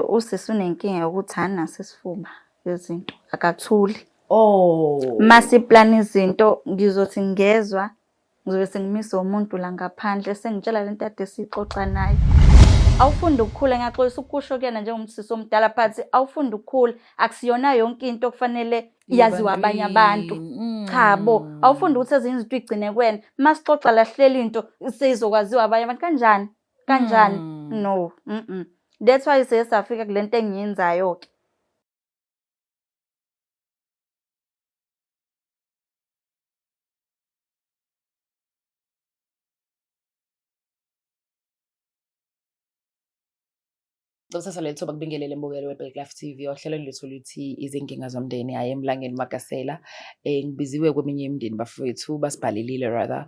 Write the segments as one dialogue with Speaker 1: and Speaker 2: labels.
Speaker 1: Usisi unenkinga yokuthi anaso isifuba sezinto, akathuli.
Speaker 2: Oh.
Speaker 1: Masiplana izinto ngizothi ngezwa ngizobe sengimisa umuntu la ngaphandle sengitshela lento ade sixoxa naye. Awufundi ukukhula, ngiyaxolisa ukusho kuyena njengomsisi omdala but awufundi ukukhula, akusiyona yonke into okufanele yaziwa abanye abantu. Cha bo, awufundi ukuthi ezinye izinto uyigcine kuwena. Masixoxa la sihleli into seyizokwaziwa abanye abantu kanjani? Kanjani? No. That's why siye safika kule nto engiyenzayo-ke.
Speaker 2: Kusasa leli thuba kubingelele mbukelo we-Black Life TV ohlelweni lwethu oluthi izinkinga zomndeni hhayi emlangeni Magasela. Ngibiziwe kweminye imindeni bafowethu basibhalelile rather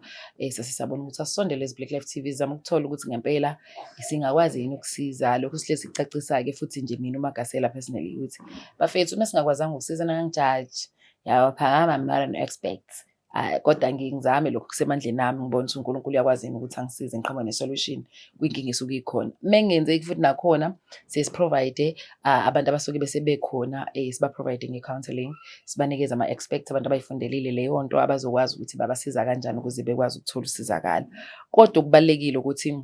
Speaker 2: sase sabona ukuthi asisondele ezi-Black Life TV sizame ukuthola ukuthi ngempela singakwazi yini ukusiza. Lokhu sihlezi sikucacisa-ke futhi nje mina uMagasela personally ukuthi bafethu uma singakwazanga ukusiza nangijaji yaphakama I'm not an expert. Kodwa ngizame lokhu kusemandleni ami ngibone ukuthi uNkulunkulu uyakwazi yini ukuthi angisize ngiqhamuke ne-solution kwinkinga esuke ikhona. Uma kungenzeki futhi nakhona siye si-provide abantu abasuke bese bekhona siba-provide nge-counselling, sibanikeze ama-experts, abantu abayifundelile leyo nto abazokwazi ukuthi babasiza kanjani ukuze bekwazi ukuthola usizakala. Kodwa okubalulekile ukuthi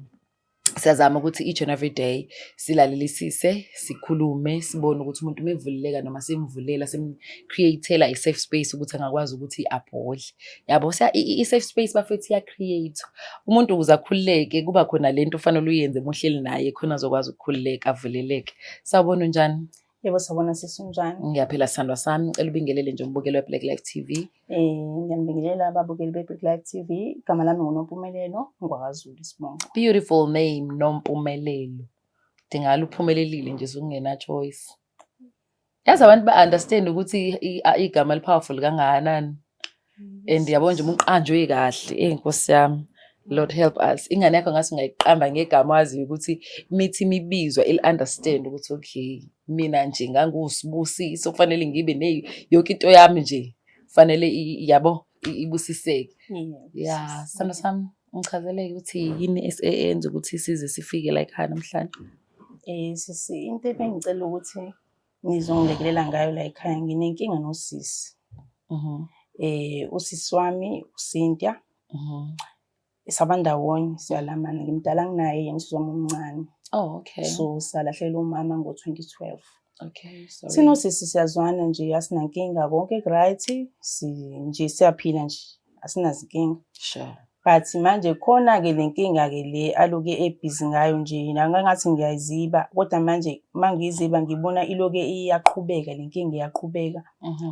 Speaker 2: siyazama ukuthi each and every day silalelisise, sikhulume, sibone ukuthi umuntu uma evuleleka noma simvulela, sim-create-ela i-safe space ukuthi angakwazi ukuthi abhodle. Yabo, i-safe space bafethu iya-create-wa. Umuntu ukuze akhululeke kuba khona lento ofanele uyenze uma uhleli naye khona azokwazi ukukhululeka, avuleleke. Sawubona, unjani?
Speaker 3: Yebo, sawubona sisi, unjani?
Speaker 2: Ngiyaphila sithandwa sami, ngicela ubingelele nje umbukeli we-Black Life TV.
Speaker 3: Ngiyanibingelela ababukeli be-Black Life TV. Igama lami nguNompumelelo ngwakaZulu isibongo.
Speaker 2: Beautiful name, Nompumelelo. Dingala uphumelelile nje sokungena choice. Yazi abantu ba-understand ukuthi igama li-powerful kangakanani. And yabo nje uqanjwe kahle, eyi Nkosi yami. Lord help us. Ingane yakho ngase ungayiqamba ngegama waziyo ukuthi mithi imibizwa il-understand ukuthi okay, mina nje ngangusibusiso kufanele ngibe ne yonke into yami nje fanele yabo ibusiseke. Yeah, sithando sami ngichazeleke ukuthi yini eyenza ukuthi size sifike la ekhaya namhlanje.
Speaker 3: Sisi, into ebengicela ukuthi nizongilekelela ngayo la ekhaya, nginenkinga nosisi. Usisi wami uCynthia. Sabandawonye siyalamana, ngimdala kunaye yena usisi wami omncane.
Speaker 2: Oh, okay.
Speaker 3: So salahlela umama ngo-2012.
Speaker 2: Okay, sorry.
Speaker 3: Thina osisi siyazwana nje, asinankinga, konke ku-right, nje siyaphila nje, asinazinkinga.
Speaker 2: Sure.
Speaker 3: But manje khona-ke le nkinga-ke le aloke ebhizi ngayo nje, ngathi ngiyayiziba, kodwa manje uma ngiyiziba ngibona iloke iyaqhubeka, le nkinga iyaqhubeka.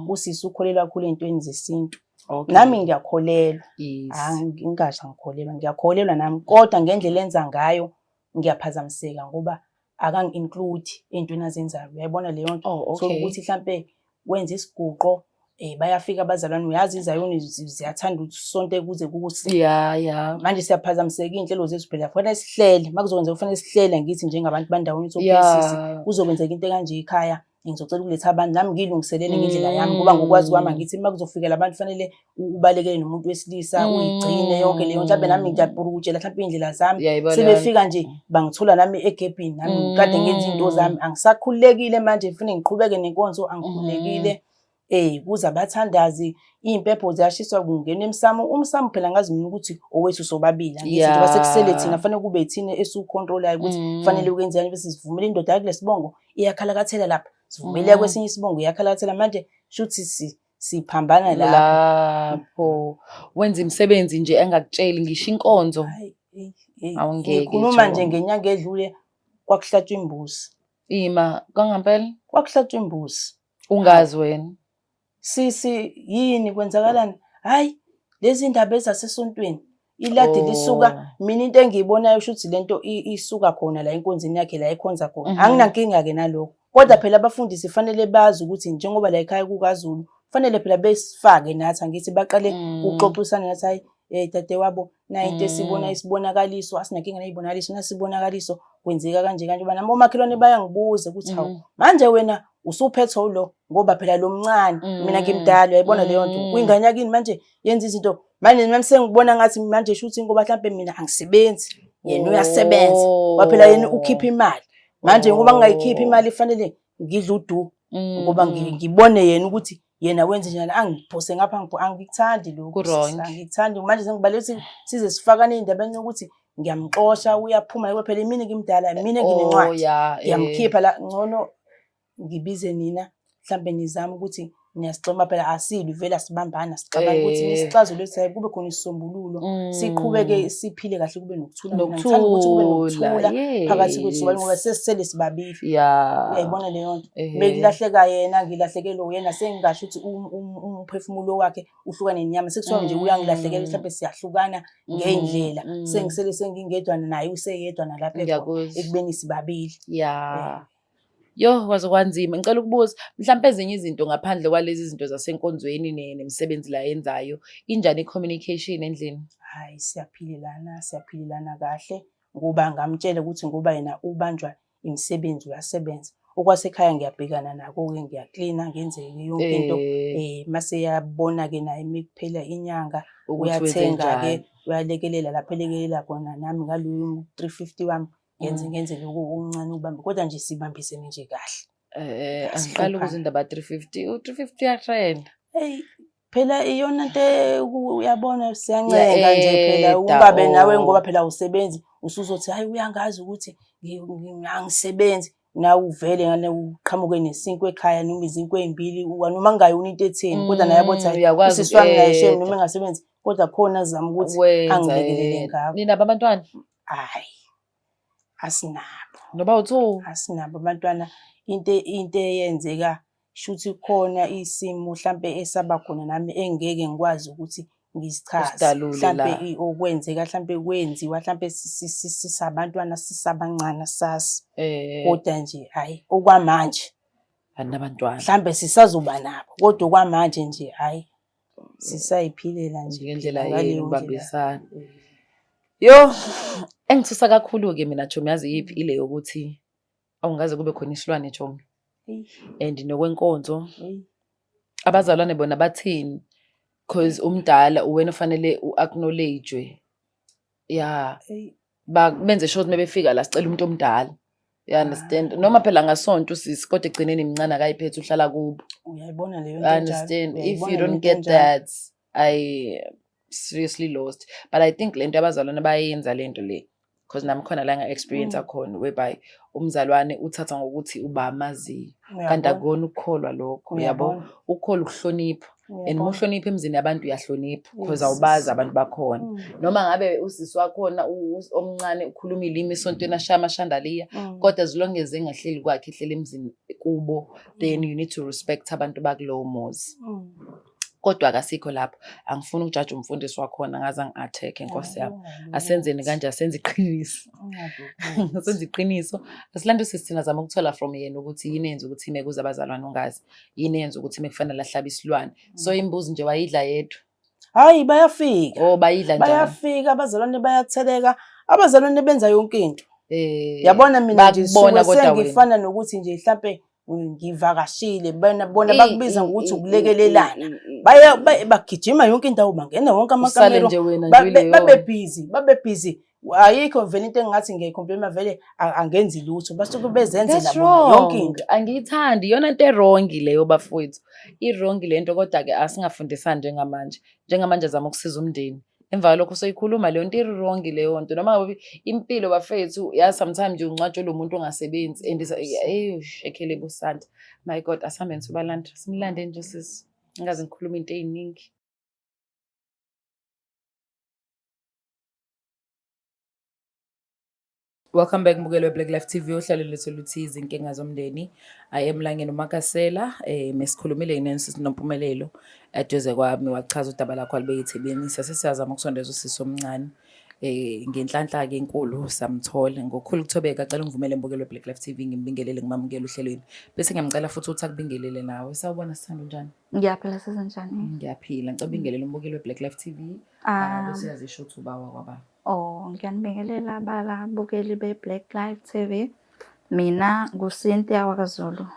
Speaker 3: Usisi ukholelwa kakhulu ey'ntweni zesintu.
Speaker 2: Okay.
Speaker 3: Nami ngiyakholelwa.
Speaker 2: Yes.
Speaker 3: Ngingasho angikholelwa, ngiyakholelwa nami, kodwa ngendlela enza ngayo ngiyaphazamiseka ngoba akangi-include ey'ntweni azenzayo. Uyayibona leyo nto?
Speaker 2: Oh, okay.
Speaker 3: So ukuthi mhlampe wenza isiguqo, bayafika abazalwane, uyazi izayoni ziyathanda ukuthi sonke kuze kuse.
Speaker 2: Yeah, yeah.
Speaker 3: Manje siyaphazamiseka iy'nhlelo zethu phela, kufanele sihlele, uma kuzokwenzeka kufanele sihlele ngithi njengabantu bandawonye ukuthi okay
Speaker 2: Yeah.
Speaker 3: sisi, kuzokwenzeka into ekanje ekhaya, ngizocela ukuletha abantu, nami ngiyilungiselele ngendlela yami, ngoba ngokwazi kwami angithi uma kuzofikela abantu kufanele ubalekele nomuntu wesilisa, uyigcine yonke leyo. Mhlampe nami ngiyabhurukutshela mhlampe iy'ndlela zami.
Speaker 2: Uyayibona.
Speaker 3: Sebefika nje bangithola nami egebhini, nami kade ngenza iy'nto zami, angisakhululekile manje, kufanele ngiqhubeke nenkonzo, angikhululekile. Kuze abathandazi, iy'mpepho ziyashiswa kungena emsamo. Umsamo phela ngazi mina ukuthi owethu sobabili, angithi njengoba sekusele thina kufanele kube yithina esiwukhontrolayo ukuthi kufanele kwenzekani, bese sivumela indoda yakule sibongo iyakhalakathela lapha, sivumela kwesinye isibongo iyakhalakathela. Manje shuthi siphambana lapho.
Speaker 2: Lapho wenza imisebenzi nje engakutsheli ngisho inkonzo.
Speaker 3: Hayi, eyi, eyi.
Speaker 2: Awungeke
Speaker 3: Ngikhuluma nje
Speaker 2: Jo.
Speaker 3: ngenyanga edlule kwakuhlatshwa imbuzi.
Speaker 2: Ima kangempela?
Speaker 3: Kwakuhlatshwa imbuzi.
Speaker 2: Ungazi wena.
Speaker 3: Sisi, yini kwenzakalani? Hayi, lezi ndaba ezasesontweni. Iladi lisuka, mina into engiyibonayo usho ukuthi lento isuka khona la enkonzini yakhe la ekhonza khona. Anginankinga ke nalokho. Kodwa phela abafundisi fanele bazi ukuthi njengoba la ekhaya kukaZulu, fanele phela besifake nathi, angithi baqale ukuxoxisana nathi, hayi dadewabo, nayi into esibona isibonakaliso, asinankinga neyibonakaliso, nasibonakaliso kwenzeka kanje kanje. Ngoba nami omakhelwane bayangibuza ukuthi hawu, manje wena usuphethwe ulo ngoba phela lo mncane, mina ngimdala, uyayibona leyo nto. Uyingane yakini manje yenza izinto. Manje nami sengibona ngathi manje shuthi ngoba mhlampe mina angisebenzi, yena uyasebenza. Ngoba phela yena ukhipha imali. Manje ngoba ngingayikhiphi
Speaker 2: Oh.
Speaker 3: imali ifanele ngidle udu ngoba ngibone yena ukuthi yena wenze njani, angiphose ngapha angikuthandi lokho.
Speaker 2: Ku-wrong.
Speaker 3: Angikuthandi manje sengibaleka ukuthi size sifakane ey'ndabeni yokuthi ngiyamxosha uyaphuma ngoba phela imina ngimdala imina
Speaker 2: Oh,
Speaker 3: nginencwadi.
Speaker 2: yeah, eh.
Speaker 3: Ngiyamkhipha la ngcono ngibize nina mhlambe nizame ukuthi niyasixoma phela asilwi vele asibambani asixabani ukuthi nisixazulule ukuthi hayi kube khona isisombululo siqhubeke siphile kahle kube nokuthula. Mina ngithanda ukuthi kube
Speaker 2: Nokuthula,
Speaker 3: nokuthula phakathi kwethu sobabili ngoba
Speaker 2: yes.
Speaker 3: sesisele sibabili.
Speaker 2: Yeah.
Speaker 3: Uyayibona leyo nto?
Speaker 2: Ehhe.
Speaker 3: Mekulahleka yena ngilahlekelwe uyena sengingasho ukuthi umphefumulo wakhe uhlukane nenyama sekuthiwa nje uyangilahlekela mhlawumbe siyahlukana ngey'ndlela sengisele sengingedwana naye useyedwa nalapha ekhona
Speaker 2: Ngiyakuzwa.
Speaker 3: ekubeni sibabili.
Speaker 2: Yeah. Yo, kwaze kwanzima. Ngicela ukubuza, mhlampe ezinye izinto ngaphandle kwalezi zinto zasenkonzweni nemisebenzi la yenzayo, injani i-communication endlini?
Speaker 3: Hhayi siyaphilelana, siyaphilelana kahle ngoba ngamtshela ukuthi ngoba yena ubanjwa imisebenzi uyasebenza. Okwasekhaya ngiyabhekana nako-ke ngiyaklina ngenze yonke into. Mase eyabona-ke naye mekuphela inyanga
Speaker 2: Ukuthi
Speaker 3: uyathenga-ke
Speaker 2: wenzenjani.
Speaker 3: uyalekelela lapho elekelela khona nami ngaloyo 350 wami ngenze ngenze lokhu okuncane ukubambe kodwa nje sibambisene nje kahle.
Speaker 2: Angiqali ukuzwa indaba ka-350. U-350 uyatrenda.
Speaker 3: Eyi phela iyona nto uyabona siyancenga nje phela
Speaker 2: Uya-eda,
Speaker 3: ungabe nawe
Speaker 2: oh.
Speaker 3: ngoba phela awusebenzi usuzothi hayi uyangazi ukuthi angisebenzi nawe uvele ngane uqhamuke nesinkwa ekhaya noma izinkwa ey'mbili noma kungayona into etheni kodwa naye abothi hayi
Speaker 2: Uyakwazi
Speaker 3: usisi wami naye shame
Speaker 2: uku-eda.
Speaker 3: noma engasebenzi kodwa khona azame ukuthi
Speaker 2: Wenza,
Speaker 3: angilekelele
Speaker 2: eh.
Speaker 3: ngakho.
Speaker 2: Ninabo abantwana?
Speaker 3: Hhayi asinabo.
Speaker 2: Noba u-two?
Speaker 3: Asinabo abantwana. Into eyenzeka shuthi khona isimo hlampe esaba khona nami engeke ngikwazi ukuthi ngisichaze.
Speaker 2: Usidalule
Speaker 3: Hlampe
Speaker 2: la.
Speaker 3: okwenzeka hlampe kwenziwa hlampe sisabantwana sisabancane asazi. Kodwa nje hhayi okwamanje.
Speaker 2: Aninabantwana.
Speaker 3: Mhlambe sisazoba nabo kodwa okwamanje nje hhayi sisayiphilela nje
Speaker 2: Ngendlela
Speaker 3: phela ngaleyo
Speaker 2: yenu
Speaker 3: ndlela.
Speaker 2: ukubambisana. Yo, engithusa kakhulu-ke mina Chomi yazi yiphi ile yokuthi awungaze kube khona isilwane Chomi. And nokwenkonzo abazalwane bona bathini? Cause umdala uwena ofanele u-acknowledge-we. Yeah. Benze sure ukuthi mebefika la sicela umuntu omdala. You understand? Noma phela ngasonto usisi kodwa ekugcineni mncane akayiphethe uhlala kubo.
Speaker 3: Uyayibona leyo
Speaker 2: You
Speaker 3: nto enjalo?
Speaker 2: understand? If
Speaker 3: Uyayibona
Speaker 2: you
Speaker 3: leyo
Speaker 2: don't
Speaker 3: nto
Speaker 2: get
Speaker 3: enjalo?
Speaker 2: that, I seriously lost. But I think lento abazalwane bayenza lento le. Because nami khona la nga-experience khona whereby umzalwane uthatha ngokuthi uba amaziyo. Kanti akukona ukukholwa lokho, uyabo? Ukukholwa ukuhlonipha. And uma uhlonipha emzini yabantu uyahlonipha because awubazi abantu bakhona. Noma ngabe usisi wakhona omncane ukhuluma ilimi esontweni ashaya amashandaliya, kodwa as long as engahleli kwakhe ehleli emzini kubo, then you need to respect abantu bakulowo muzi. Kodwa akasikho lapho, angifuni ukujaja umfundisi wakhona ngaze angi-attack-e nkosi yami. Asenzeni kanje, asenze iqiniso. Asenze iqiniso. Asilande usisi thina zama ukuthola from yena ukuthi yini eyenza ukuthi ime kuze abazalwane ungazi. Yini eyenza ukuthi ime kufanele ahlabe isilwane. So imbuzi nje wayidla yedwa.
Speaker 3: Hhayi bayafika.
Speaker 2: Oh bayidla njani?
Speaker 3: Bayafika abazalwane bayatheleka. Abazalwane benza yonke into. Yabona mina nje
Speaker 2: Bakubona
Speaker 3: suke
Speaker 2: kodwa wena.
Speaker 3: sengifana nokuthi nje mhlampe ngivakashile bona bakubiza ngokuthi ukulekelelana. Baya bagijima yonke indawo bangena wonke
Speaker 2: Usale
Speaker 3: amakamero.
Speaker 2: nje wena nje uyileyo.
Speaker 3: Babe busy, babe busy. Ayikho vele into engingathi ngiyayicomplaina vele angenzi lutho. Basuke bezenzela
Speaker 2: That's
Speaker 3: bona yonke
Speaker 2: wrong.
Speaker 3: into.
Speaker 2: Angiyithandi iyona into e-wrong leyo bafowethu. I-wrong le nto kodwa-ke asingafundisani njengamanje. Njengamanje zama ukusiza umndeni. Emva kwalokho soyikhuluma leyo nto i-wrong leyo nto. Noma ngabe impilo bafethu yazi sometimes nje ungcwatshwe lo muntu ongasebenzi and ekhele busanta. My God, asihambeni sobalanda. Simlande nje sisi. Ngingaze ngikhulume into ey'ningi. Welcome back mbukeli we-Black Life TV ohlelo lethu luthi izinkinga zomndeni. I am Langeni uMakasela, mesikhulumile nensisi Nompumelelo eduze kwami wachaza udaba lakho alibeka ethebeni. Sase siyazama ukusondeza usisi omncane ngenhlanhla-ke enkulu samthola. Ngokukhulu ukuthobeka cela ungivumele mbukeli we-Black Life TV ngimbingelele ngimamukele ohlelweni. Bese ngiyamcela futhi ukuthi akubingelele nawe. Sawubona sithando, unjani?
Speaker 1: Ngiyaphila sesenjani?
Speaker 2: Ngiyaphila. Ngicela ubingelele umbukeli we-Black Life TV. Bese uyazisho ukuthi ubawa kwaba.
Speaker 1: Oh, ngiyanibingelela ababukeli be-Black Life TV. Mina nguCynthia wakaZulu.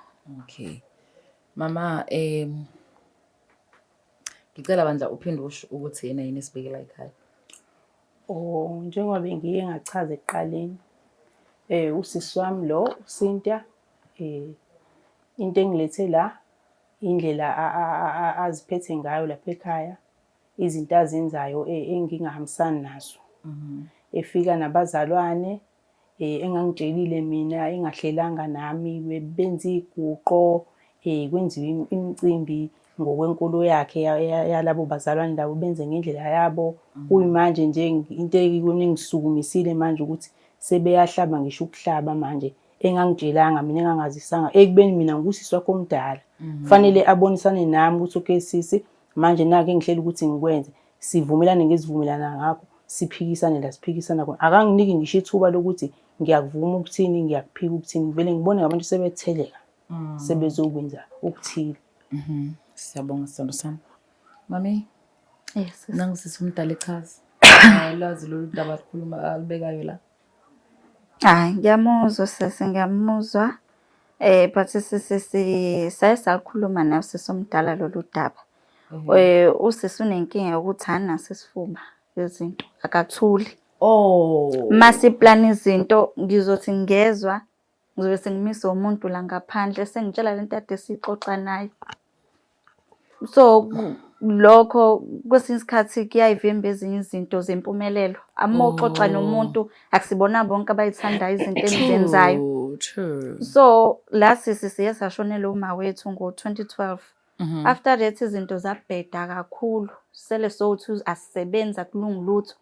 Speaker 2: Okay. Mama, ngicela bandla uphinde usho ukuthi yena yini esibekela ekhaya.
Speaker 3: Oh, njengoba bengiye ngachaza ekuqaleni. Usisi wami lo uCynthia into engilethe la indlela aziphethe ngayo lapha ekhaya, izinto azenzayo engingahambisani nazo. Efika nabazalwane engangitshelile mina engahlelanga nami benza iy'guqo kwenziwe imicimbi ngokwenkolo yakhe yalabo bazalwane labo benze ngendlela yabo. Kuyimanje nje into engisukumisile manje ukuthi sebeyahlaba ngisho ukuhlaba manje engangitshelanga mina engangazisanga ekubeni mina ngusisi wakho omdala. Kufanele abonisane nami ukuthi okay sisi manje nakhu engihlela ukuthi ngikwenze, sivumelane ngezivumelana ngakho, siphikisane la siphikisana khona. Akanginiki ngisho ithuba lokuthi ngiyakuvuma ukuthini, ngiyakuphika ukuthini. Ngivele ngibone ngabantu sebetheleka sebezokwenza okuthile.
Speaker 2: Siyabonga sithando sami. Mami,
Speaker 1: Yes.
Speaker 2: nangu sisi umdala echaza. Lwazi lolu daba alikhuluma alibekayo la.
Speaker 1: Hayi, ngiyamuzwa sisi, ngiyamuzwa. But sisi saye sakhuluma naye usisi omdala lolu daba. Usisi unenkinga yokuthi anaso isifuba yezinto, akathuli.
Speaker 2: Oh.
Speaker 1: Masiplana izinto ngizothi ngezwa ngizobe sengimisa umuntu la ngaphandle sengitshela lento kade siyixoxa naye. So lokho kwesinye isikhathi kuyayivimba ezinye izinto zempumelelo. Uma uxoxa nomuntu akusibona bonke abayithandayo izinto enizenzayo.
Speaker 2: True, true.
Speaker 1: So la sisi siye sashonelwa uma wethu ngo-2012. After that izinto zabheda kakhulu. Sele sowuthi asisebenzi akulungi lutho.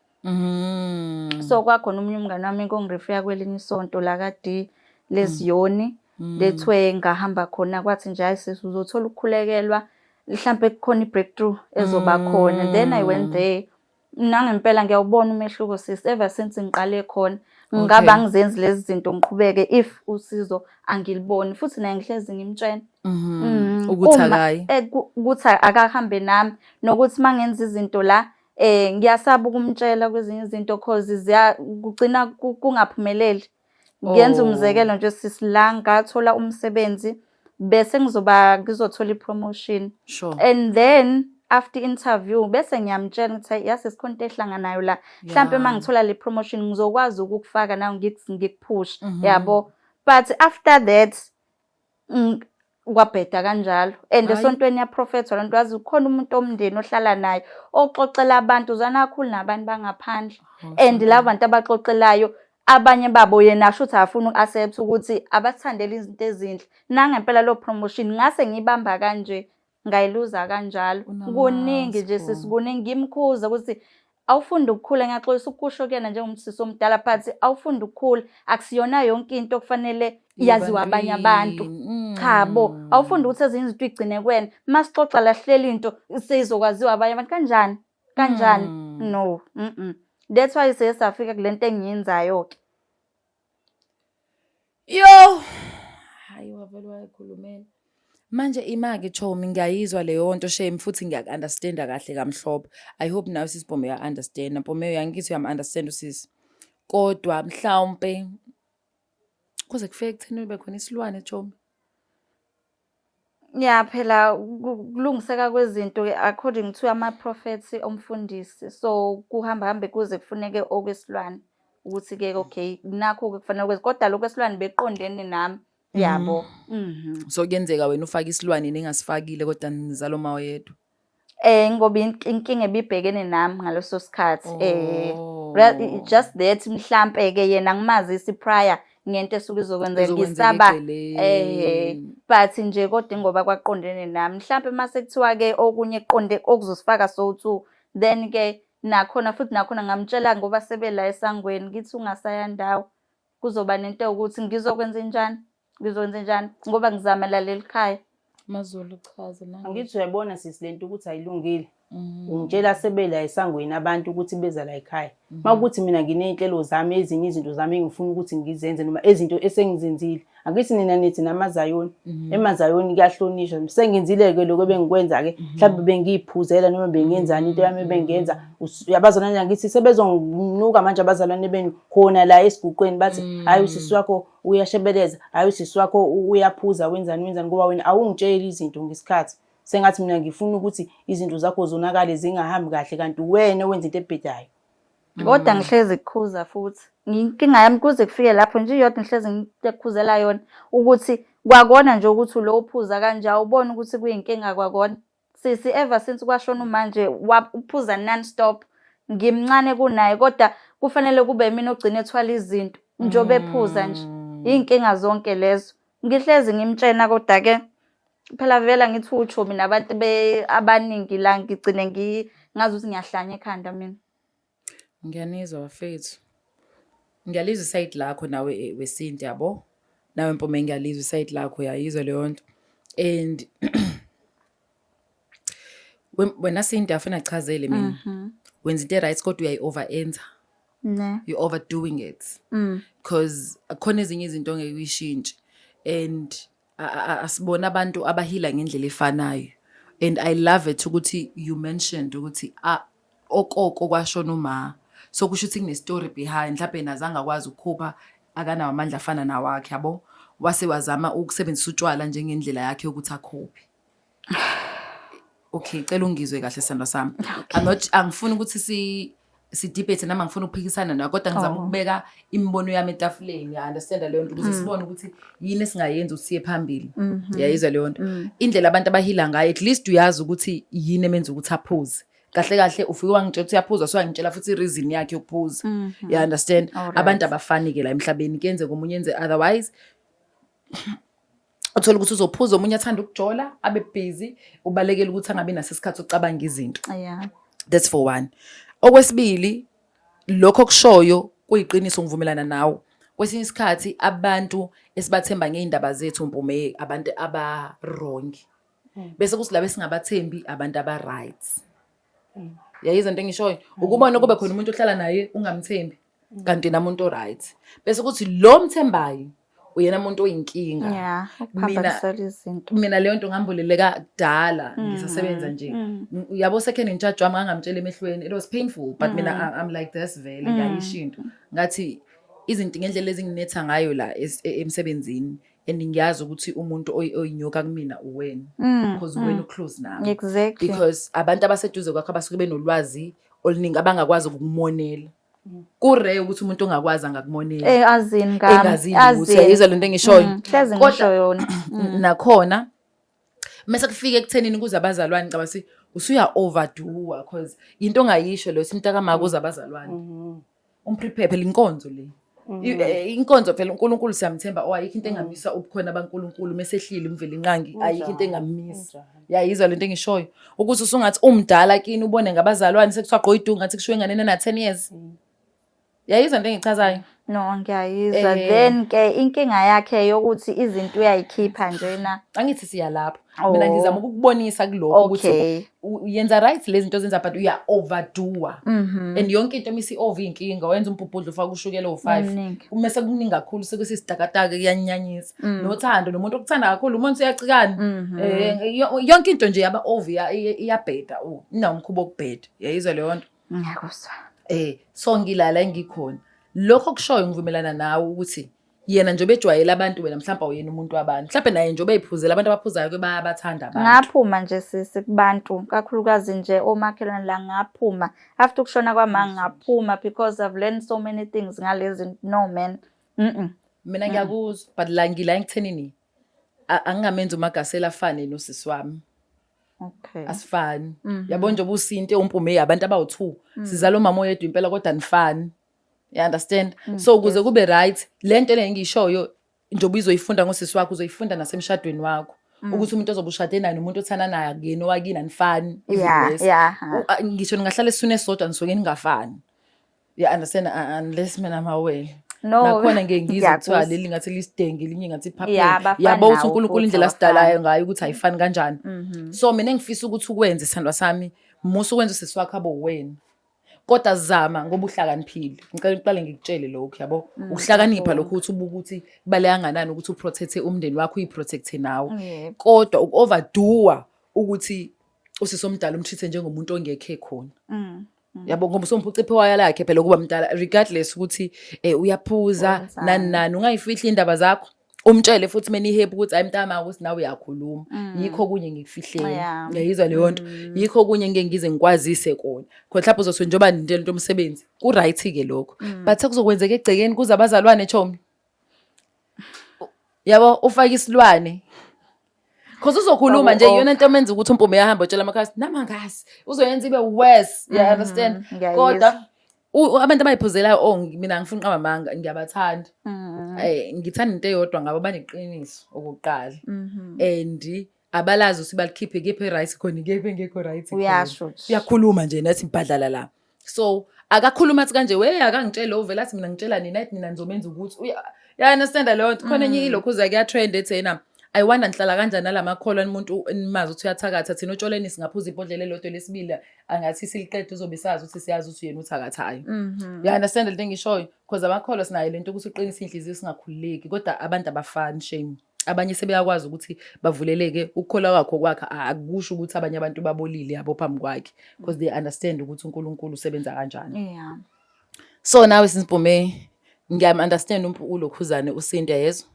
Speaker 1: So kwakhona omunye umngane wami ongirefera kwelinye isonto la ka-D leziyoni lethiwe ngahamba khona kwathi nje hayi sisi uzothola ukukhulekelwa mhlampe kukhona i-breakthrough ezoba khona. Then I went there. Nangempela ngiyawubona umehluko sisi ever since ngiqale khona. Ngabe angizenzi lezi zinto ngiqhubeke if usizo angiliboni futhi naye ngihlezi ngimtshela.
Speaker 2: Ukuthi akayi.
Speaker 1: Ukuthi akahambe nami nokuthi mangenza izinto la ngiyasaba ukumtshela kwezinye izinto cause ziya kugcina kungaphumeleli. Ngenza umzekelo nje sisi la ngathola umsebenzi bese ngizoba ngizothola i-promotion. And then after interview bese ngiyamtshela ukuthi hayi yazi sikhona into ehlanganayo la. Mhlampe uma ngithola le promotion ngizokwazi ukukufaka nawe ngikuphushe yabo. But after that kwabheda kanjalo and esontweni yaprofethwa lento wazi ukhona umuntu omndeni ohlala naye oxoxela abantu uzwana kakhulu nabantu bangaphandle and labo bantu abaxoxelayo abanye babo yena asho ukuthi akafuni uku-accept ukuthi abathandele izinto ezinhle. Nangempela leyo promotion ngase ngiyibamba kanje ngayiluza kanjalo. Kuningi nje sisi, kuningi ngimkhuza ukuthi awufundi ukukhula. Ngiyaxolisa ukukusho kuyena njengomsisi omdala but awufundi ukukhula, akusiyona yonke into okufanele yaziwe abanye abantu. Cha bo, awufundi ukuthi ezinye izinto uy'gcine kuwena. Uma sixoxa la sihleli into seyizokwaziwa abanye abantu kanjani? Kanjani? No. That's why siye safika kule nto engiyenzayo-ke.
Speaker 2: Yo! Hayi wavele wayikhulumela. Manje ima-ke chomi ngiyayizwa leyo nto shame futhi ngiyaku-understanda kahle kamhlophe. I hope nawe sisi Mpumi uya-understand. Mpumi angithi uyam-understand usisi. Kodwa mhlawumpe kuze kufike ekutheni ube khona isilwane chomi.
Speaker 1: Ya phela kulungiseka kwezinto according to ama-prophets omfundisi. So kuhamba hambe kuze kufuneke okwesilwane ukuthi-ke okay nakho-ke kufanele kwenze kodwa lokhu kwesilwane bekuqondene nami yabo.
Speaker 2: So kuyenzeka wena ufake isilwane ningasifakile kodwa nizala uma oyedwa.
Speaker 1: Ngoba inkinga ebibhekene nami ngaleso sikhathi just that mhlampe-ke yena angimazisi prior ngento esuke izokwenzeka ngisaba but nje kodwa ingoba kwaqondene nami mhlampe mase kuthiwa-ke okunye kuqonde okuzosifaka so-two then-ke nakhona futhi nakhona ngamtshela ngoba sebela esangweni ngithi ungasaya ndawo kuzoba nento yokuthi ngizokwenza njani ngizokwenza njani ngoba ngizama leli khaya.
Speaker 2: Mazulu chaza nangu.
Speaker 3: Angithi uyayibona sisi lento ukuthi ayilungile. Ungitshela sebela esangweni abantu ukuthi beza la ekhaya. Makuthi mina nginey'nhlelo zami ezinye izinto zami engifuna ukuthi ngizenze noma izinto esengizenzile. Angithi nina nithi namazayoni. Emazayoni kuyahlonishwa. Sengenzile-ke lokho ebengikwenza-ke. Mhlawumbe bengiyiphuzela noma bengenzani into yami ebengiyenza. Abazalwane angithi sebezonginuka manje abazalwane benu khona la esiguqweni bathi hhayi usisi wakho uyashebeleza, hhayi usisi wakho uyaphuza wenzani wenzani ngoba wena awungitsheli izinto ngesikhathi. Sengathi mina ngifuna ukuthi izinto zakho zonakale zingahambi kahle kanti wena wenza into ebhedayo.
Speaker 1: Kodwa ngihlezi kukhuza futhi. Inkinga yami kuze kufike lapho nje iyodwa ngihlezi ngikukhuzela yona ukuthi kwakona nje ukuthi lo uphuza kanje awuboni ukuthi kuyinkinga kwakona. Sisi ever since kwashona umanje uphuza non stop. Ngimncane kunaye kodwa kufanele kube mina ogcina ethwala izinto njengoba ephuza nje. Iy'nkinga zonke lezo. Ngihlezi ngimtshena kodwa-ke phela vele angithi uchomi nabantu abaningi la ngigcine ngazuthi ngiyahlanya ekhanda mina.
Speaker 2: Ngiyanizwa bafethu. Ngiyalizwa isayidi lakho nawe wesintu yabo. Nawe Mpume ngiyalizwa isayidi lakho uyayizwa leyo nto. And wena Sinti afuna achazele mina. Wenza into e-right kodwa uyayi-over-enter.
Speaker 1: Ne.
Speaker 2: You're overdoing it. Because akhona ezinye izinto ongeke uyishintshe. And asibona abantu abahila ngendlela efanayo. And I love it ukuthi you mentioned ukuthi okoko kwashona uma. So kusho ukuthi kune story behind, mhlawumbe yena azange akwazi ukukhupha, akanawo amandla afana nawakhe yabo. Wase wazama ukusebenzisa utshwala njengendlela yakhe yokuthi akhophe. Okay, cela ungizwe kahle sithandwa sami. I'm not, angifuni ukuthi si debate nami, angifuni ukuphikisana nawe, kodwa ngizama ukubeka imibono yami etafuleni. Ya understand leyo nto, ukuze sibone ukuthi yini esingayenza ukuthi siye phambili. Uyayizwa leyo nto? Indlela abantu abahila ngayo, at least uyazi ukuthi yini emenza ukuthi aphuze. Kahle kahle ufike wangitshela ukuthi uyaphuza, so wangitshela futhi i-reason yakhe yokuphuza. You understand? Abantu abafani ke la emhlabeni, kuyenzeka omunye enze otherwise. Uthola ukuthi uzophuza, omunye athanda ukujola, abe busy, ubalekela ukuthi angabi naso isikhathi sokucabanga izinto. That's for one. Okwesibili, lokho okushoyo kuyiqiniso, ngivumelana nawe. Kwesinye isikhathi abantu esibathemba ngey'ndaba zethu Mpume, abantu aba-wrong. Bese kuthi laba esingabathembi abantu aba-right. Yayizwa into engishoyo? Ukubona kube khona umuntu ohlala naye ungamthembi, kanti yena umuntu o-right. Bese kuthi lo mthembayo uyena umuntu oyinkinga.
Speaker 1: Yeah, ukuphambanisela izinto.
Speaker 2: Mina leyo nto ngambuleleka kudala ngisasebenza nje. Yabo second in charge wami ngangamtshela emehlweni. It was painful, but mina I'm like this vele, ngiyayisho into. Ngathi izinto ngendlela ezinginetha ngayo la emsebenzini, and ngiyazi ukuthi umuntu oyinyoka kumina uwena. Because uwena u-close nami. Because abantu abaseduze kwakho abasuke benolwazi oluningi abangakwazi ukukumonela. Ku-rare ukuthi umuntu ongakwazi angakumonela.
Speaker 1: Azini ngami.
Speaker 2: Engazini ukuthi
Speaker 1: Azini.
Speaker 2: uyayizwa lento engishoyo.
Speaker 1: Hlezi
Speaker 2: Kodwa
Speaker 1: ngisho yona.
Speaker 2: Nakhona mase kufika ekuthenini kuze abazalwane, ngicabanga ukuthi usuya overdo-a, cause into ongayisho leyo simntakamaka kuze abazalwane. Umprepare phela inkonzo le. Inkonzo phela uNkulunkulu siyamthemba, oh ayikho into engamisa ubukhona baNkulunkulu mesehlile uMvelinqangi, ayikho into engamisa. Yayizwa lento engishoyo ukuthi usungathi umdala kini ubone ngabazalwane sekuthiwa gqoka idungu ngathi kushiwo enganeni ena 10 years. Yayizwa into engichazayo?
Speaker 1: No, ngiyayizwa. Then ke inkinga yakhe yokuthi izinto uyayikhipha njena.
Speaker 2: Angithi siya lapho. Mina ngizama ukukubonisa kulokho ukuthi uyenza right lezi zinto ozenza, but uya overdo-a. And yonke into misi over inkinga, wenza umbhubhudlo ufaka ushukela o5.
Speaker 1: Omningi.
Speaker 2: Uma sekuningi kakhulu sekusisidakataka kuyanyanyisa. Nothando nomuntu okuthanda kakhulu umuntu uyacikana. Yonke into nje yaba over iyabheda. Inawo umkhuba wokubheda. Yayizwa leyo nto?
Speaker 1: Ngiyakuzwa.
Speaker 2: So ngilala engikhona. Lokho kushoyo ngivumelana nawe ukuthi yena nje obejwayele abantu, wena mhlawumbe awuyena umuntu wabantu. Mhlawumbe naye nje obeyiphuzela abantu abaphuzayo ke bayabathanda abantu.
Speaker 1: Ngaphuma nje sisi kubantu, kakhulukazi nje omakhelwane la ngaphuma. After ukushona kwama ngaphuma because I've learned so many things ngalezi. No man.
Speaker 2: Mina ngiyakuzwa, but la ngila ekuthenini angingamenzi uMagasela afane nosisi wami. Asifani. Yabo nje ubusinte uMpume abantu abawu2. Sizala umama oyedwa impela kodwa anifani. You understand? So ukuze kube right, lento le engiyishoyo njengoba uzoyifunda ngosisi wakho, uzoyifunda nasemshadweni wakho. Ukuthi umuntu ozobe ushade naye nomuntu othanda naye akuyena owakini anifani. Even worse. Ngisho ningahlala esiswini esisodwa nisuke ningafani. You understand? Unless mina amawele.
Speaker 1: No.
Speaker 2: Nakhona ngeke ngizwe kuthiwa
Speaker 1: Ngiyakuzwa.
Speaker 2: leli ngathi lisidenge, elinye ngathi liphapheme.
Speaker 1: Yeah, abafani
Speaker 2: Yabo ukuthi
Speaker 1: nawo
Speaker 2: uNkulunkulu
Speaker 1: futhi,
Speaker 2: indlela
Speaker 1: abafani.
Speaker 2: asidalayo ngayo ukuthi ayifani kanjani. So mina engifisa ukuthi ukwenze sithandwa sami, musa ukwenza usisi wakho abe uwena. Kodwa zama ngoba uhlakaniphile. Ngicela uqale ngikutshele lokho, yabo. Ukuhlakanipha lokho ukuthi ubuke ukuthi kubaluleke kangakanani ukuthi uprotecte umndeni wakho, uyiprotecte nawe. Kodwa uku-overdo-a ukuthi usisi omdala umtreat njengomuntu ongekho ekhona. Yabo ngoba usomphuca iphiwaya lakhe phela ukuba mdala regardless ukuthi uyaphuza
Speaker 1: Wenzani.
Speaker 2: nani nani, ungayifihli indaba zakho. Umtshele futhi meni happy ukuthi hayi mntama ukuthi nawe uyakhuluma. Yikho kunye ngikufihlele. Ngiyayizwa leyo nto. Yikho kunye ngeke ngize ngikwazise kona. Khona mhlawumbe uzothi njengoba nje into umsebenzi. Ku right ke lokho. But sekuzokwenzeka egcekeni kuze abazalwane chomi. Yabo ufake isilwane. Cause uzokhuluma nje iyona into emenza ukuthi uMpume uyahamba utshela amakhasi nami angazi uzoyenza ibe worse you understand
Speaker 1: Ngiyayizwa.
Speaker 2: Kodwa abantu abayiphuzelayo oh mina ngifuna uqamba amanga ngiyabathanda. Ngithanda into eyodwa ngabo, baneqiniso okokuqala and abalazi ukuthi balikhiphe kephi right khona kephi engekho right khona.
Speaker 1: Uyasho nje.
Speaker 2: Uyakhuluma nje nathi mbhadlala la. So akakhuluma athi kanje we akangitshele ovela athi mina ngitshela nina athi nina nizomenza ukuthi ya understand leyo nto. Khona enye ilokhuza kuya trend ethi yena I wonder nihlala kanjani nalamakholwa umuntu nimazi ukuthi uyathakatha, thina otshwaleni singaphuza ibhodlela elilodwa lesibili angathi siliqede uzobe sazi ukuthi siyazi ukuthi uyena uthakathayo. You understand lento engishoyo? Because amakholwa sinayo lento ukuthi uqinise inhliziyo singakhululeki, kodwa abantu abafani shame. Abanye sebeyakwazi ukuthi bavuleleke ukukholwa kwakho kwakhe akusho ukuthi abanye abantu babolile yabo phambi kwakhe, because they understand ukuthi uNkulunkulu usebenza kanjani. So nawe Mpume, ngiyam understand ulokhuzane uSinta yezwa.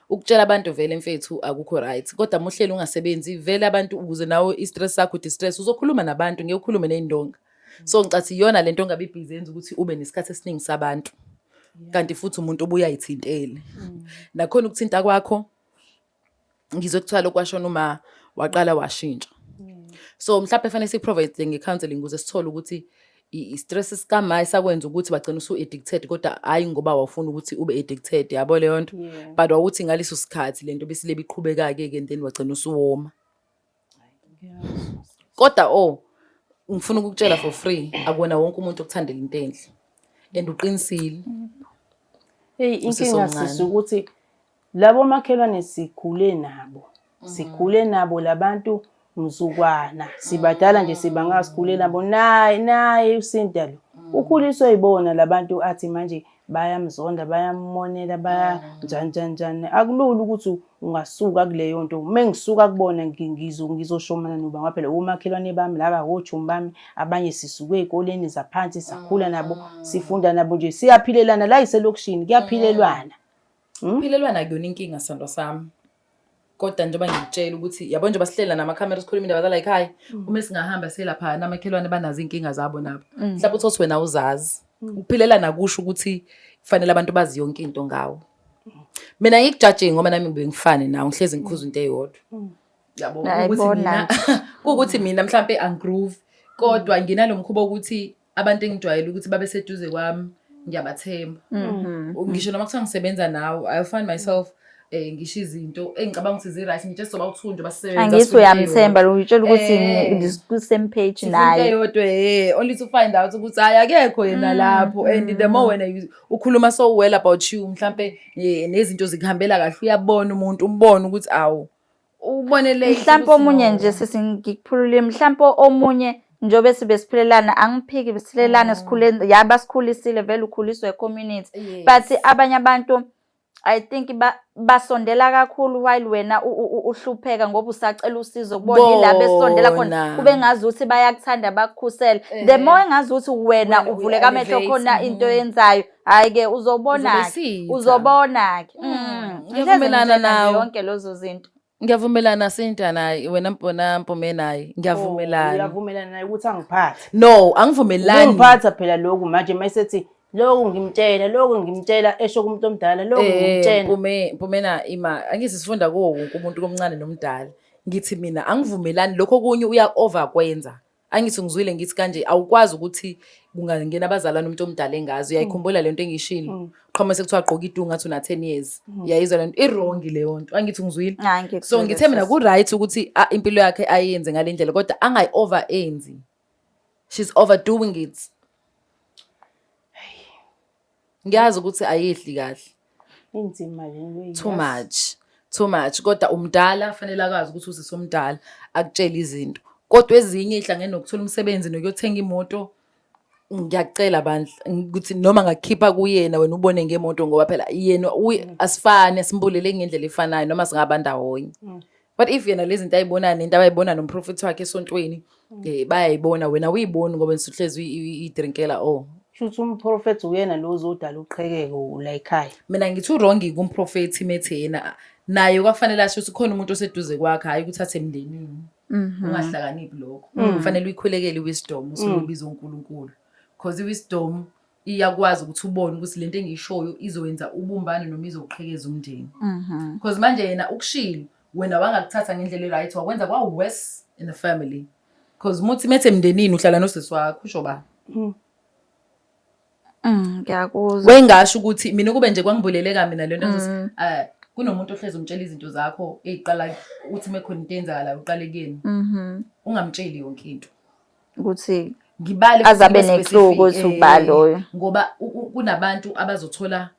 Speaker 2: Ukutshela abantu vele mfethu akukho right, kodwa muhleli ungasebenzi vele abantu ukuze nawe i-stress sakho distress uzokhuluma nabantu ngeke ukhulume nezindonga. So ngicathi iyona lento ongabe busy yenza ukuthi ube nesikhathi esiningi sabantu. Kanti futhi umuntu obuya ayithintele. Nakhona ukuthinta kwakho ngizwe kuthiwa lokhu kwashona uma waqala washintsha. So mhlawumbe fanele sikuprovide nge-counseling ukuze sithole ukuthi i-stress sikama sakwenza ukuthi bagcina usu-addicted, kodwa hhayi ngoba wawufuna ukuthi ube addicted, yabo leyo nto. But wawuthi ngaleso sikhathi lento bese iqhubeka-ke ke and then wagcina usuwoma. Kodwa oh ngifuna ukukutshela for free, akuwona wonke umuntu okuthandela into enhle. And uqinisile.
Speaker 3: Hey, inkinga
Speaker 2: Usesomncane.
Speaker 3: sisi ukuthi labo makhelwane sikhule nabo. Sikhule nabo labantu mzukwana. Sibadala nje sibanga sikhule nabo. Naye naye uSinta lo. Ukhuliswe yibona labantu athi manje bayamzonda, bayammonela, baya njani njani njani. Akulula ukuthi ungasuka kuleyo nto. Uma ngisuka kubona ngizoshomana noba ngoba phela omakhelwane bami laba ochomi bami, abanye sisuke ey'koleni zaphansi sakhula nabo, sifunda nabo nje siyaphilelana la iselokishini kuyaphilelwana.
Speaker 2: Ukuphilelwana akuyona inkinga sithandwa sami. Kodwa njengoba ngikutshela ukuthi yabo njengoba sihlela namakhamera sikhuluma indaba zala ekhaya, uma singahamba selapha namakhelwane banazo iy'nkinga zabo nabo. Mhlawumbe uthole ukuthi wena awuzazi. Ukuphilelana akusho ukuthi kufanele abantu bazi yonke into ngawo. Mina ngikujaje ngoba nami ngibuye ngifane nawe, ngihlezi ngikhuza into eyodwa. Yabo ukuthi
Speaker 1: Ngiyayibona
Speaker 2: mina kuwukuthi mina mhlambe angigroove, kodwa nginalo mkhuba ukuthi abantu engijwayele ukuthi babe seduze kwami ngiyabathemba. Ngisho noma kuthiwa ngisebenza nawe, I find myself ngisho izinto engicabanga ukuthi zi-right, ngitshe sizoba uthunjwa basisebenza.
Speaker 1: Angithi uyamthemba lo, uyitshela ukuthi ku-same page
Speaker 2: Sifuna into
Speaker 1: naye.
Speaker 2: eyodwa, only to find out ukuthi hayi akekho yena lapho. And the more wena ukhuluma so well about you, mhlambe nezinto zikuhambela kahle, uyabona umuntu, umbone ukuthi awu ubone late
Speaker 1: Mhlampe
Speaker 2: ukuthi
Speaker 1: omunye
Speaker 2: no.
Speaker 1: nje sisi ngikuphulule, mhlampe omunye njengoba sibe siphilelana, angiphiki siphilelana sikhule, yaba sikhulisile vele ukhuliswe community. But abanye abantu I think basondela kakhulu while wena uhlupheka ngoba usacela usizo kubona, yila besondela khona
Speaker 2: Bona.
Speaker 1: kube ngazi ukuthi bayakuthanda bakukhusela. The more engazi ukuthi wena
Speaker 2: Wena
Speaker 1: uvuleka amehlo
Speaker 2: uya-elevate,
Speaker 1: khona into oyenzayo, hhayi ke uzobona-ke,
Speaker 2: Uzobe isitha.
Speaker 1: uzobona-ke.
Speaker 2: Ngiyavumelana
Speaker 1: Ngihlezi ngitshela nje
Speaker 2: nawe.
Speaker 1: yonke lezo zinto.
Speaker 2: Ngiyavumelana Sinta naye, wena Mpona Mpume naye. Ngiyavumelana.
Speaker 3: Uyavumelana naye ukuthi angiphathe.
Speaker 2: No, angivumelani.
Speaker 3: Ungiphatha phela lokhu manje mayesethi lokhu ngimtshela, lokhu ngimtshela, esho kumuntu omdala, lokhu ngimtshela.
Speaker 2: Mpume, Mpume na ima, angithi sifunda kuwo wonke umuntu omncane nomdala. Ngithi mina angivumelani lokho okunye uya over kwenza. Angithi ngizwile ngithi kanje awukwazi ukuthi kungangena abazalwane umuntu omdala engazi. Uyayikhumbula lento engiyishilo? Qhamuka sekuthiwa gqoka itunga ngathi una 10 years. Uyayizwa lento i-wrong leyo nto. Angithi ngizwile.
Speaker 1: Hayi, ngikuzwile
Speaker 2: So ngithe mina
Speaker 1: sisi.
Speaker 2: ku right ukuthi impilo yakhe ayenze ngale ndlela, kodwa angayi over enzi. She's overdoing it. Ngiyazi ukuthi ayehli kahle.
Speaker 3: Inzima le nto.
Speaker 2: Too much. Too much. Kodwa umdala fanele akwazi ukuthi usisomdala akutshele izinto. Kodwa ezinye ihlangene nokuthola umsebenzi nokuyothenga imoto, ngiyakucela bandla ukuthi noma ngakhipha kuyena wena ubone ngemoto, ngoba phela yena asifani, asimbulele ngendlela efanayo noma singaba ndawonye. But if yena lezi zinto ayibonayo nento abayibona nomprofeti wakhe esontweni, bayayibona, wena uyiboni ngoba usuhlezi uyidrinkela oh.
Speaker 3: Shuthi umprofethi uyena lo ozodala uqhekeko la ekhaya.
Speaker 2: Mina ngithi u-wrong kumprofethi methi yena naye kwakufanele asho ukuthi khona umuntu oseduze kwakhe, hhayi ukuthi athe emndenini. Ungahlakaniphi lokho. Kufanele uyikhulekele i-wisdom usuke ubiza uNkulunkulu. Because i-wisdom iyakwazi ukuthi ubone ukuthi lento engiyishoyo izowenza ubumbano noma izoqhekeza umndeni. Because manje yena ukushilo, wena wangakuthatha ngendlela e-right, wakwenza kwa-worse in the family. Because muthi methe emndenini uhlala nosisi wakho, usho ba?
Speaker 1: Ngiyakuzwa.
Speaker 2: Wengasho ukuthi mina kube nje kwangibuleleka mina lento ngizothi kunomuntu ohlezi umtshela izinto zakho eziqala uthi mekhona into eyenzakalayo uqale kuyena. Ungamtsheli yonke into.
Speaker 1: Ukuthi
Speaker 2: Ngibale
Speaker 1: aze abe
Speaker 2: futhi ngibe
Speaker 1: ne-clue
Speaker 2: specific,
Speaker 1: ukuthi uba loyo.
Speaker 2: Ngoba kunabantu abazothola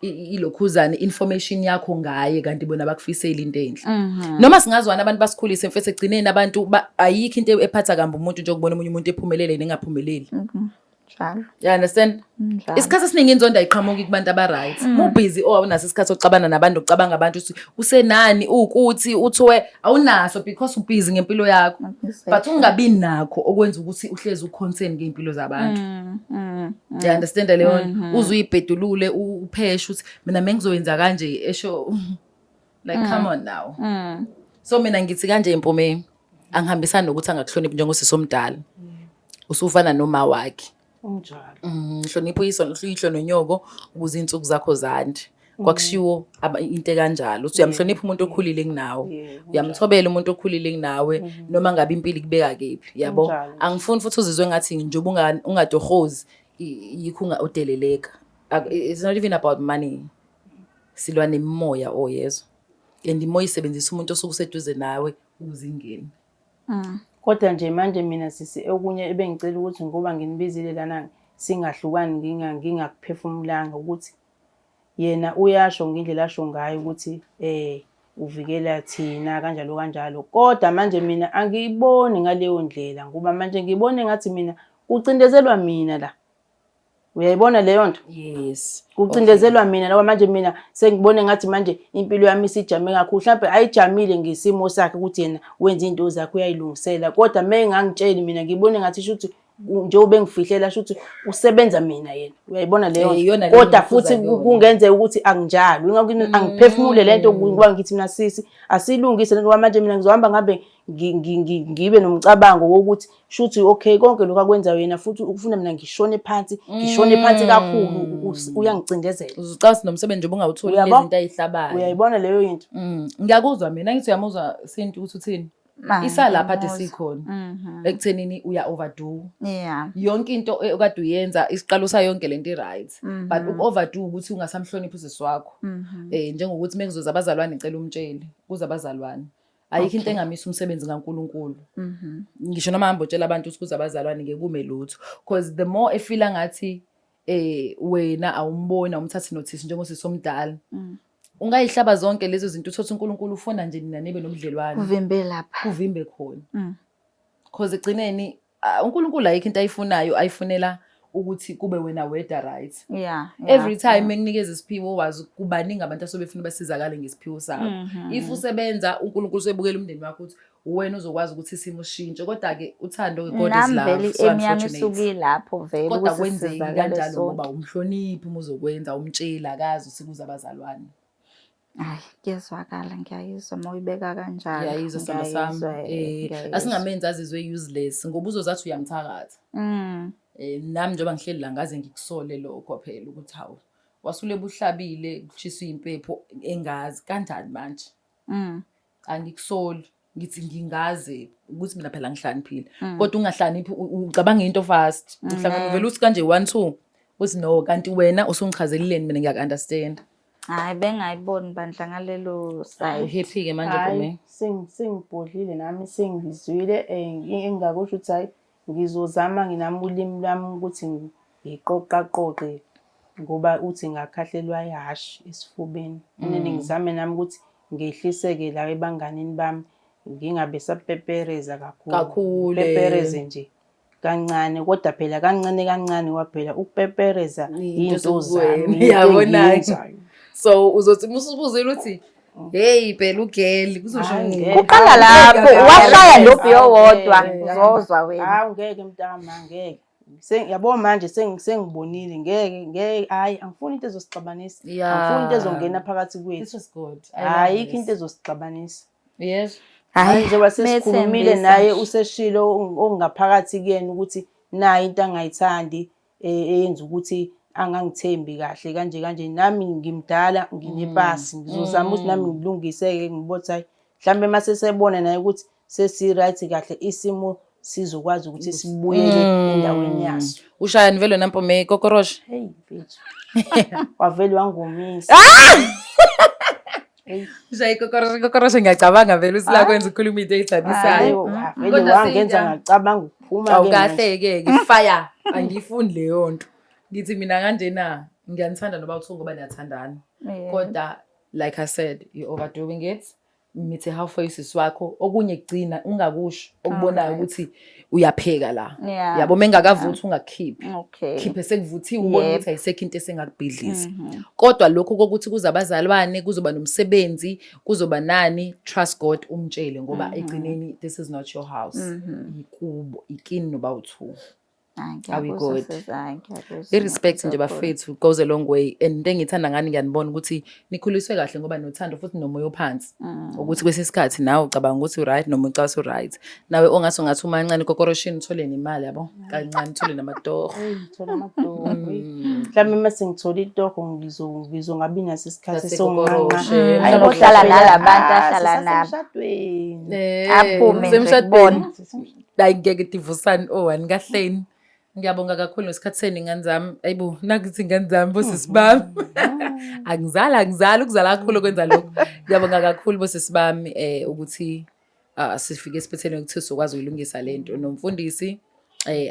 Speaker 2: ilokhuzane information yakho ngaye kanti bona bakufisela into enhle. Noma singazwana abantu basikhulise mfethu, egcineni abantu ayikho into ephatha kambi umuntu njengokubona omunye umuntu ephumelele nengaphumeleli.
Speaker 1: Njalo.
Speaker 2: You understand?
Speaker 1: Njalo.
Speaker 2: Isikhathi esiningi inzondo ayiqhamuki kubantu aba-right. Mu-busy oh awunaso isikhathi sokuxabana nabantu, ucabanga abantu ukuthi usenani, ukuthi uthiwe awunaso because u-busy ngempilo yakho. But ungabi nakho okwenza ukuthi uhlezi u-concern ngey'mpilo zabantu. You understand leyo nto? Uze uyibhedulule upheshe ukuthi mina mengizoyenza kanje esho like come on now. So mina ngithi kanje Mpumi, angihambisani nokuthi angakuhloniphi njengosisi omdala. Usufana noma wakhe.
Speaker 3: Unjalo.
Speaker 2: Hlonipha uyihlo uyihlo nonyoko ukuze iy'nsuku zakho zande. Kwakushiwo into ekanjalo uthi uyamhlonipha umuntu okhulile kunawe. Uyamthobela umuntu okhulile kunawe noma ngabe impilo ikubeka kephi, yabo.
Speaker 3: Kunjalo.
Speaker 2: Angifuni futhi uzizwe ngathi njengoba ungatohozi yikho udeleleka. It's not even about money. Silwa nemimoya oyezwa. And imoya isebenzisa umuntu osuke useduze nawe ukuze ingene.
Speaker 3: Kodwa nje manje mina sisi, okunye ebengicela ukuthi ngoba nginibizile lana singahlukani ngingakuphefumulanga ukuthi yena uyasho ngendlela asho ngayo ukuthi uvikela thina kanjalo kanjalo, kodwa manje mina angiyiboni ngaleyo ndlela ngoba manje ngibone ngathi mina kucindezelwa mina la. Uyayibona leyo nto?
Speaker 2: Yes.
Speaker 3: Kucindezelwa mina ngoba manje mina sengibone ngathi manje impilo yami isijame kakhulu. Mhlawumbe ayijamile ngesimo sakhe ukuthi yena wenza izinto zakhe uyayilungisela, kodwa uma engangitsheli mina ngibone ngathi shuthi njengoba engifihlela shuthi usebenza mina yena. Uyayibona leyo nto?
Speaker 2: Iyona leyo
Speaker 3: Kodwa
Speaker 2: engikhuza
Speaker 3: futhi
Speaker 2: kuyona.
Speaker 3: Kungenzeka ukuthi akunjalo. Ingakho angiphefumule le nto ngoba ngithi mina sisi asilungise lento, ngoba manje mina ngizohamba ngabe ngibe nomcabango wokuthi shuthi okay konke lokhu akwenzayo yena futhi ufuna mina ngishone phansi, ngishone phansi kakhulu, uyangicindezela.
Speaker 2: Uzucabanga nomsebenzi njengoba ungawutholi
Speaker 3: Uyabo?
Speaker 2: lezi zinto ayihlabayo.
Speaker 3: Uyayibona leyo into?
Speaker 2: Ngiyakuzwa mina, ngithi uyamuzwa Sintu ukuthi uthini.
Speaker 1: Ma,
Speaker 2: Isalapha ade
Speaker 1: ngiyamuzwa.
Speaker 2: sikhona. Ekuthenini uya overdo. Yonke into okade uyenza isiqalo sayo yonke lento i-right. But uku-overdo ukuthi ungasamhloniphi usisi wakho. Njengokuthi mekuzoza abazalwane ngicela umtshele, kuze abazalwane. Ayikho into engamisa umsebenzi kaNkulunkulu. Ngisho noma hamba utshela abantu ukuthi kuze abazalwane ngeke kume lutho. Because the more efila ngathi wena awumboni, awumthathi notice njengosisi omdala. Ungayihlaba zonke lezo zinto uthothe uNkulunkulu ufuna nje nina nibe nobudlelwane.
Speaker 1: Kuvimbe lapha.
Speaker 2: Kuvimbe khona. Because egcineni uNkulunkulu ayikho into ayifunayo, ayifunela ukuthi kube wena wedwa right. Every time ekunikeza isiphiwo wazi kubaningi abantu asobefuna basizakale ngesiphiwo sakho. If usebenza uNkulunkulu usebukela umndeni wakho ukuthi wena uzokwazi ukuthi isimo sishintshe, kodwa ke uthando ke God is
Speaker 1: Nami
Speaker 2: love.
Speaker 1: vele
Speaker 2: So
Speaker 1: i-aim yami
Speaker 2: unfortunate.
Speaker 1: isuke ilapho vele
Speaker 2: Kodwa
Speaker 1: ukuthi
Speaker 2: kwenzeki
Speaker 1: sisizakale
Speaker 2: kanjalo
Speaker 1: sonke.
Speaker 2: ngoba umhloniphi uma uzokwenza umtsheli akazi ukuthi kuze abazalwane.
Speaker 1: Hayi, kuyezwakala, ngiyayizwa uma uyibeka kanjalo.
Speaker 2: Ngiyayizwa sithando sami.
Speaker 1: Ngiyayizwa, ngiyayizwa.
Speaker 2: Asingamenzi azizwe useless ngoba uzozathi uyamthakatha. Nami njengoba ngihleli la ngaze ngikusole lokho phela ukuthi hawu wasule buhlabile kushiswa impepho engazi kanjani manje. Angikusoli, ngithi ngingaze ukuthi mina phela ngihlaniphile. Kodwa ungahloniphi ucabanga into fast. Uhlangana uvela uthi kanje 1 2 uthi no kanti wena usungichazelileni mina ngiyaku-understand.
Speaker 1: Hayi, bengayiboni bandla ngalelo side.
Speaker 2: Uhappy ke manje
Speaker 3: Hhayi,
Speaker 2: Mpumi?
Speaker 3: Sengibhodlile nami sengizwile, engingakusho ukuthi hhayi ngizozama nginami ulimi lwami ukuthi ngiqoqaqoqe ngoba uthi ngakhahlelwa ihhashi esifubeni. Kumele ngizame nami ukuthi ngehliseke la ebanganini bami ngingabe sapepereza kakhulu.
Speaker 2: Kakhulu, eh.
Speaker 3: Pepereze nje kancane, kodwa phela kancane kancane kwaphela ukupepereza
Speaker 2: Into
Speaker 3: into zami,
Speaker 2: esukwena,
Speaker 3: into
Speaker 2: yabona-ke.
Speaker 3: engiyenzayo.
Speaker 2: So uzothi musubuzile uthi hey phela ugeli kuzosho
Speaker 3: Hayi,
Speaker 2: ngeke.
Speaker 3: ngeke.
Speaker 1: Kuqala lapho
Speaker 3: Hayi,
Speaker 1: washaya
Speaker 3: ngeke.
Speaker 1: lo bhiyo wodwa
Speaker 3: Hayi,
Speaker 1: uzozwa wena.
Speaker 3: Hawu ngeke mntama ngeke. Yabo manje sengibonile ngeke ngeke, hhayi angifuni into ezosixabanisa. Angifuni into ezongena phakathi kwethu.
Speaker 2: This was good.
Speaker 3: Ayikho into ezosixabanisa.
Speaker 2: Yes.
Speaker 3: Hhayi njengoba sesikhulumile naye useshilo okungaphakathi kuyena ukuthi nayi into angayithandi eyenza ukuthi angangithembi kahle kanje kanje. Nami ngimdala nginepasi, ngizozama ukuthi nami ngilungise-ke ngibone ukuthi hhayi mhlampe uma sesebona naye ukuthi sesi-right kahle isimo sizokwazi ukuthi sibuyele endaweni yaso.
Speaker 2: Ushayani vele wena Mpume kokoroshe?
Speaker 3: Hey mfethu. Wavele wangomisa.
Speaker 2: Ushaye ikokoroshe, ikokoroshe ngiyacabanga vele usilakwenza ukhuluma into eyithabisayo.
Speaker 3: Hayi, wavele
Speaker 2: Kodwa
Speaker 3: wangenza
Speaker 2: Sinja-
Speaker 3: ngacabanga ukuphuma ke manje.
Speaker 2: Awukahle-ke ke fire. Angiyifuni leyo nto. Ngithi mina kanjena ngiyanithanda noba uthu ngoba niyathandana. Kodwa like I said, you overdoing it. Mithi halfway usisi wakho okunye kugcina ungakusho okubonayo ukuthi uyapheka la. Yabo mengakavuthi ungakukhiphi. Khiphe sekuvuthiwe ubone ukuthi ayisekho into esengakubhidliza. Kodwa lokhu kokuthi kuze abazalwane, kuzoba nomsebenzi, kuzoba nani, trust God umtshele ngoba ekugcineni this is not your house. Ikubo, ikini noba u2.
Speaker 1: Hayi,
Speaker 2: Are we
Speaker 1: ngiyakuzwa
Speaker 2: good?
Speaker 1: sis, hayi, ngiyakuzwa,
Speaker 2: I-respect nje
Speaker 1: ngiyakuzwa kakhulu.
Speaker 2: bafethu goes a long way and into engiyithanda ngani ngiyanibona ukuthi nikhuliswe kahle ngoba nothando futhi nomoya ophansi. Ukuthi kwesinye isikhathi nawe ucabanga ukuthi u-right noma ucabanga ukuthi u-right. Nawe ongathi ungathi uma kancane kokoroshini uthole nemali yabo. Kancane uthole namatoho.
Speaker 3: Eyi, ngithola amatoho. Mhlawumbe uma sengithola itoho ngizongabi naso isikhathi
Speaker 2: Sasekokoroshe.
Speaker 3: sonqanqa. Hhayi,
Speaker 2: Mhlawumbe
Speaker 3: kodwa
Speaker 1: uhlala
Speaker 3: phela,
Speaker 1: nalabantu
Speaker 3: ah,
Speaker 1: ahlala nabo.
Speaker 3: sisasemshadweni.
Speaker 1: Aphume nje
Speaker 2: Usemshadweni.
Speaker 1: kubona.
Speaker 2: Hayi ngeke divusani oh anikahleni. Ngiyabonga kakhulu ngesikhathi senu ingane zami. Ayibo nakuthi ingane zami bosisi bami. Angizali angizali ukuzala kakhulu okwenza lokho. Ngiyabonga kakhulu bosisi bami ukuthi sifike esiphethelweni ukuthi sizokwazi ukuyilungisa lento. Nomfundisi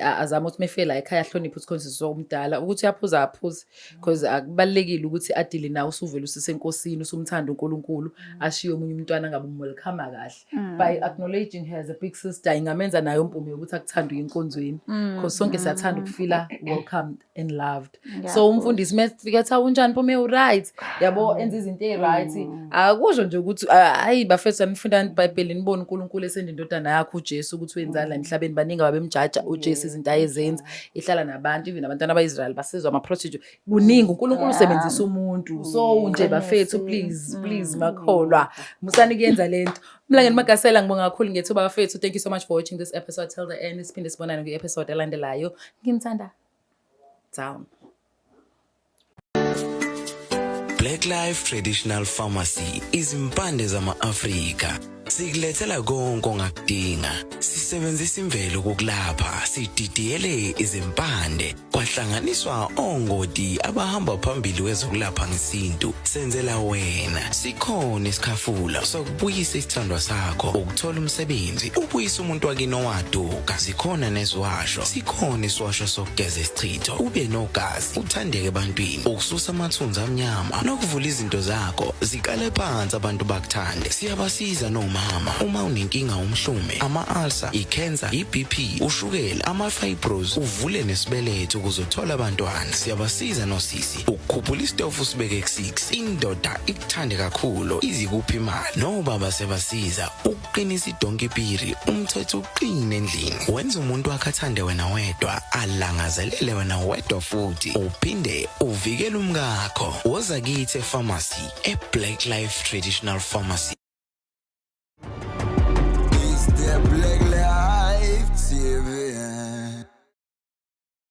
Speaker 2: azame ukuthi mefike la ekhaya ahloniphe ukuthi khona sisi omdala ukuthi uyaphuza aphuze because akubalulekile ukuthi adile nawe usuvele usisenkosini usumthanda uNkulunkulu ashiye omunye umntwana angabe umwelcome kahle. By acknowledging her as a big sister ingamenza naye uMpumi ukuthi akuthande uye enkonzweni because sonke siyathanda ukufila welcomed and loved. So umfundisi mefika ethi unjani Mpumi, u-right yabo, enza izinto ey-right. Akusho nje ukuthi hayi bafethu anifunda iBhayibheli nibone uNkulunkulu esenda indodana yakhe uJesu ukuthi wenzani la emhlabeni. Baningi ababemjaja uJesu izinto ayezenza, ihlala nabantu even abantwana ba-Israel basizwa ama-prostitute. Kuningi uNkulunkulu usebenzisa umuntu. So nje bafethu please please makholwa musani kuyenza lento. Mlangeni Magasela ngibonga kakhulu ngethuba bafethu. Thank you so much for watching this episode till the end. Siphinde sibonane kwi-episode elandelayo. Nginithanda. Down.
Speaker 4: Black Life Traditional Pharmacy, izimpande zama-Afrika. Sikulethela konke ongakudinga. Sisebenzisa imvelo ukulapha, sididiyele izimpande, kwahlanganiswa ongoti abahamba phambili kwezokulapha ngesintu. Senzela wena. Sikhona isikhafula sokubuyisa isithandwa sakho, ukuthola umsebenzi, ubuyisa umuntu wakini owaduka. Zikhona neziwasho. Sikhona isiwasho sokugeza isichitho, ube nogazi, uthandeke ebantwini, ukususa amathunzi amnyama nokuvula izinto zakho ziqale phansi abantu bakuthande. Siyabasiza nomama uma unenkinga umhlume, ama-ulcer, i-cancer, i-BP, ushukela, ama-fibros, uvule nesibeletho ukuze uthole abantwana. Siyabasiza nosisi ukukhuphula isitofu usibeke ku-6, indoda ikuthande kakhulu izikuphi imali. Nobaba siyabasiza ukuqinisa idonki piri, umthetho uqine endlini, wenza umuntu wakhe athande wena wedwa, alangazelele wena wedwa futhi uphinde uvikele umkakho. Woza kithi e-pharmacy, e-Black Life Traditional Pharmacy.